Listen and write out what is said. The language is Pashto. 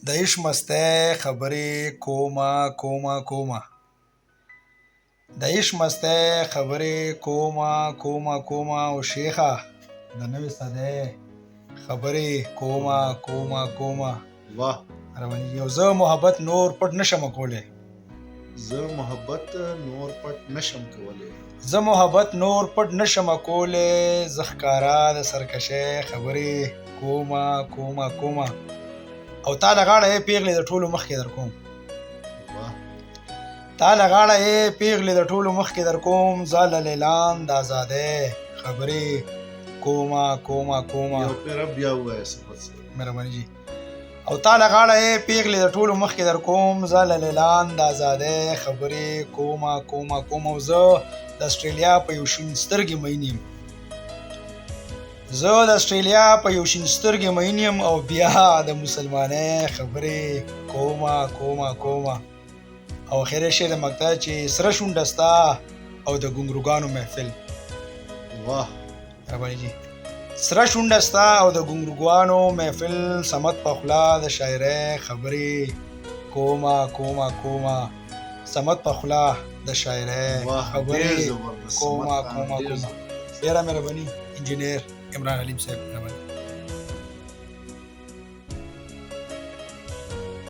د عشق مستۍ خبرې کومه کومه کومه، د عشق مستۍ خبرې کومه کومه کومه، او شیخه د نوې صدۍ خبرې کومه کومه کومه. واه. مهرباني. یو زه محبت نور پټ نشم کولی. زه محبت نور پټ نشم کولی. زه محبت نور پټ نشم کولی، زه ښکاره د سرکشۍ خبرې کومه کومه کومه، او تا له غاړه یې پیغلې د ټولو مخکې در کوم. واه. تا له غاړه یې پیغلې د ټولو مخکې در کوم، زه له لیلان د ازادۍ خبرې کومه کومه کومه. یو پیر بیا ووایه صفت صاحب. مهرباني جی. او تا له غاړه یې پیغلې د ټولو مخکې در کوم، زه له لیلان د ازادۍ خبرې کومه کومه کومه، او زه د اسټرالیا په یو شین سترګې مین یم، زه د اسټرالیا په یو شین سترګې مین یم، او بیا د مسلمانۍ خبرې کومه کومه کومه. او اخري شعر د مقطع چې سره شونډه ستا او د ګونګروګانو محفل. واه. مهرباني جی. سره شونډه ستا او د ګونګروګانو محفل، صمد په خوله د شاعرۍ خبرې کومه کومه کومه، صمد په خوله د شاعرۍ واه، خبرې ډېر زبردست کومه صمد خان، کومه ډېر کومه. زبردست. ډېره مهرباني انجنیر عمران علیم صاحب، مهرباني.